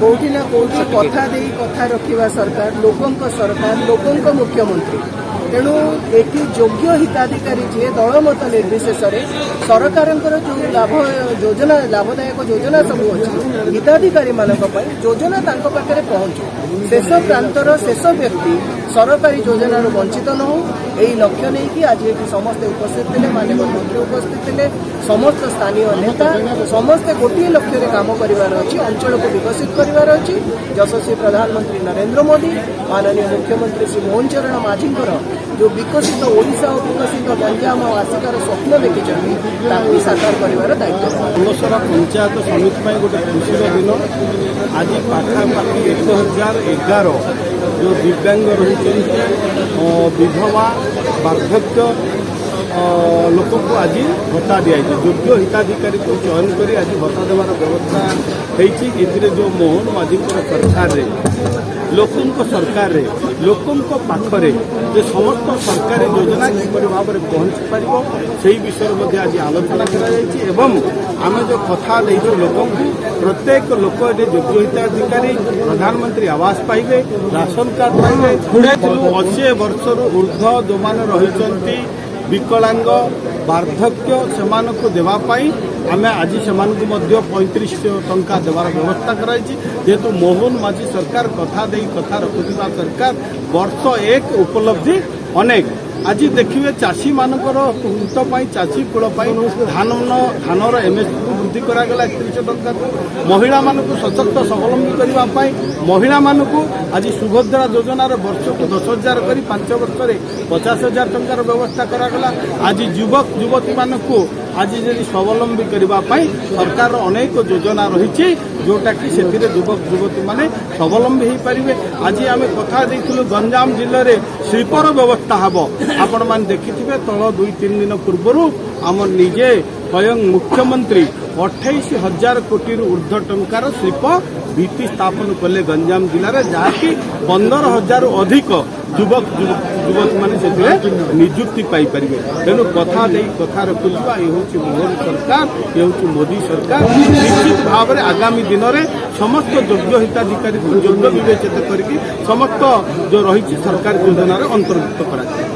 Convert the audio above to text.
କୋଉଠି ନା କୋଉଠି କଥା ଦେଇ କଥା ରଖିବା ସରକାର, ଲୋକଙ୍କ ସରକାର, ଲୋକଙ୍କ ମୁଖ୍ୟମନ୍ତ୍ରୀ। ତେଣୁ ଏଠି ଯୋଗ୍ୟ ହିତାଧିକାରୀ ଯିଏ, ଦଳମତ ନିର୍ବିଶେଷରେ ସରକାରଙ୍କର ଯେଉଁ ଲାଭ ଯୋଜନା, ଲାଭଦାୟକ ଯୋଜନା ସବୁ ଅଛି ହିତାଧିକାରୀମାନଙ୍କ ପାଇଁ, ଯୋଜନା ତାଙ୍କ ପାଖରେ ପହଞ୍ଚୁ, ଶେଷ ପ୍ରାନ୍ତର ଶେଷ ବ୍ୟକ୍ତି ସରକାରୀ ଯୋଜନାରୁ ବଞ୍ଚିତ ନ ହଉ, ଏହି ଲକ୍ଷ୍ୟ ନେଇକି ଆଜି ଏଠି ସମସ୍ତେ ଉପସ୍ଥିତ ଥିଲେ। ମାନ୍ୟବର ମନ୍ତ୍ରୀ ଉପସ୍ଥିତ ଥିଲେ, ସମସ୍ତ ସ୍ଥାନୀୟ ନେତା, ସମସ୍ତେ ଗୋଟିଏ ଲକ୍ଷ୍ୟରେ କାମ କରିବାର ଅଛି, ଅଞ୍ଚଳକୁ ବିକଶିତ କରିବାର ଅଛି। ଯଶସ୍ୱୀ ପ୍ରଧାନମନ୍ତ୍ରୀ ନରେନ୍ଦ୍ର ମୋଦି, ମାନନୀୟ ମୁଖ୍ୟମନ୍ତ୍ରୀ ଶ୍ରୀ ମୋହନ ଚରଣ ମାଝୀଙ୍କର ଯେଉଁ ବିକଶିତ ଓଡ଼ିଶା ଓ ବିକଶିତ ଗଞ୍ଜାମ ଓ ଆସିକାର ସ୍ୱପ୍ନ ଦେଖିଛନ୍ତି, ତାକୁ ସାକାର କରିବାର ଦାୟିତ୍ୱ। ଷୋଳସରା ପଞ୍ଚାୟତ ସମିତି ପାଇଁ ଗୋଟେ ଖୁସିର ଦିନ। ଆଜି ପାଖାପାଖି 1011 ଯେଉଁ ଦିବ୍ୟାଙ୍ଗ ରହିଛନ୍ତି, ବିଧବା, ବାର୍ଦ୍ଧକ୍ୟ ଲୋକଙ୍କୁ ଆଜି ଭତ୍ତା ଦିଆଯାଇଛି। ଯୋଗ୍ୟ ହିତାଧିକାରୀକୁ ଚୟନ କରି ଆଜି ଭତ୍ତା ଦେବାର ବ୍ୟବସ୍ଥା ହେଇଛି। ଏଥିରେ ଯେଉଁ ମୋହନ ମାଝୀଙ୍କର ସରକାରରେ, ଲୋକଙ୍କ ସରକାରରେ, ଲୋକଙ୍କ ପାଖରେ ଯେ ସମସ୍ତ ସରକାରୀ ଯୋଜନା କିପରି ଭାବରେ ପହଞ୍ଚି ପାରିବ, ସେହି ବିଷୟରେ ମଧ୍ୟ ଆଜି ଆଲୋଚନା କରାଯାଇଛି। ଏବଂ ଆମେ ଯେଉଁ କଥା ଦେଇଛୁ ଲୋକଙ୍କୁ, ପ୍ରତ୍ୟେକ ଲୋକ ଏଠି ଯୋଗ୍ୟ ହିତାଧିକାରୀ ପ୍ରଧାନମନ୍ତ୍ରୀ ଆବାସ ପାଇବେ, ରାସନ କାର୍ଡ ପାଇବେ। 80 ବର୍ଷରୁ ଉର୍ଦ୍ଧ୍ୱ ଯେଉଁମାନେ ରହିଛନ୍ତି, ବିକଳାଙ୍ଗ, ବାର୍ଦ୍ଧକ୍ୟ, ସେମାନଙ୍କୁ ଦେବା ପାଇଁ ଆମେ ଆଜି ସେମାନଙ୍କୁ ମଧ୍ୟ 35 ଟଙ୍କା ଦେବାର ବ୍ୟବସ୍ଥା କରାଯାଇଛି। ଯେହେତୁ ମୋହନ ମାଝୀ ସରକାର କଥା ଦେଇ କଥା ରଖୁଥିବା ସରକାର, ବର୍ଷ ଏକ ଉପଲବ୍ଧି ଅନେକ। ଆଜି ଦେଖିବେ ଚାଷୀମାନଙ୍କର ହିତ ପାଇଁ, ଚାଷୀ କୂଳ ପାଇଁ ଧାନର ଏମ୍ଏସ୍ପିକୁ ବୃଦ୍ଧି କରାଗଲା 31 ଟଙ୍କାକୁ। ମହିଳାମାନଙ୍କୁ ସଶକ୍ତ ସ୍ୱାବଲମ୍ବୀ କରିବା ପାଇଁ ମହିଳାମାନଙ୍କୁ ଆଜି ସୁଭଦ୍ରା ଯୋଜନାର ବର୍ଷକୁ 10,000 କରି 5 ବର୍ଷରେ 50,000 ଟଙ୍କାର ବ୍ୟବସ୍ଥା କରାଗଲା। ଆଜି ଯୁବକ ଯୁବତୀମାନଙ୍କୁ ଆଜି ଯଦି ସ୍ୱାବଲମ୍ବୀ କରିବା ପାଇଁ ସରକାରର ଅନେକ ଯୋଜନା ରହିଛି, ଯେଉଁଟାକି ସେଥିରେ ଯୁବକ ଯୁବତୀମାନେ ସ୍ୱାବଲମ୍ବୀ ହୋଇପାରିବେ। ଆଜି ଆମେ କଥା ଦେଇଥିଲୁ ଗଞ୍ଜାମ ଜିଲ୍ଲାରେ ଶିଳ୍ପର ବ୍ୟବସ୍ଥା ହେବ। ଆପଣମାନେ ଦେଖିଥିବେ, ତଳ 2-3 ଦିନ ପୂର୍ବରୁ ଆମ ନିଜେ ସ୍ୱୟଂ ମୁଖ୍ୟମନ୍ତ୍ରୀ 28,000 କୋଟିରୁ ଉର୍ଦ୍ଧ୍ୱ ଟଙ୍କାର ଶିଳ୍ପ ଭିତ୍ତି ସ୍ଥାପନ କଲେ ଗଞ୍ଜାମ ଜିଲ୍ଲାରେ, ଯାହାକି 15,000ରୁ ଅଧିକ ଯୁବକ ଯୁବତୀମାନେ ସେଥିରେ ନିଯୁକ୍ତି ପାଇପାରିବେ। ତେଣୁ କଥା ଦେଇ କଥା ରଖୁଥିବା ଏ ହେଉଛି ମୋହନ ସରକାର, ଏ ହେଉଛି ମୋଦି ସରକାର। ନିଶ୍ଚିତ ଭାବରେ ଆଗାମୀ ଦିନରେ ସମସ୍ତ ଯୋଗ୍ୟ ହିତାଧିକାରୀକୁ ଯୋଗ୍ୟ ବିବେଚିତ କରିକି ସମସ୍ତ ଯେଉଁ ରହିଛି ସରକାରୀ ଯୋଜନାରେ ଅନ୍ତର୍ଭୁକ୍ତ କରାଯିବ।